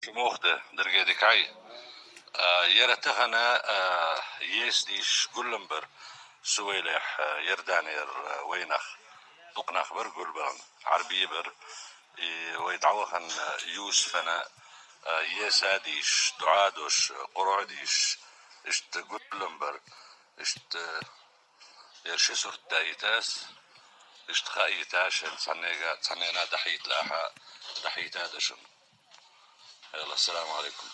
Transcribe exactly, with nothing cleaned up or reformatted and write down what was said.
Шо муха да, дерриге дика хьай. А, ер тахан, а, Есадеш гуллам бар Сувайлехь, а, Иорданера, а, вайнах, дукха нах бар гулбаьнна, Ӏарбий бар. И вай дӀавахана, а, Юсуфана, а, Есадеш, дуӀа деш, а, Къуръан деш, иштта гуллам бар, иштта, а, ер ши сурт даийтас, иштта хаийта шоана, цхьаннега, цхьаннена дӀахьийта лаьрхӀа, дӀахьийта дашан. Ассаламу Ӏалайкум.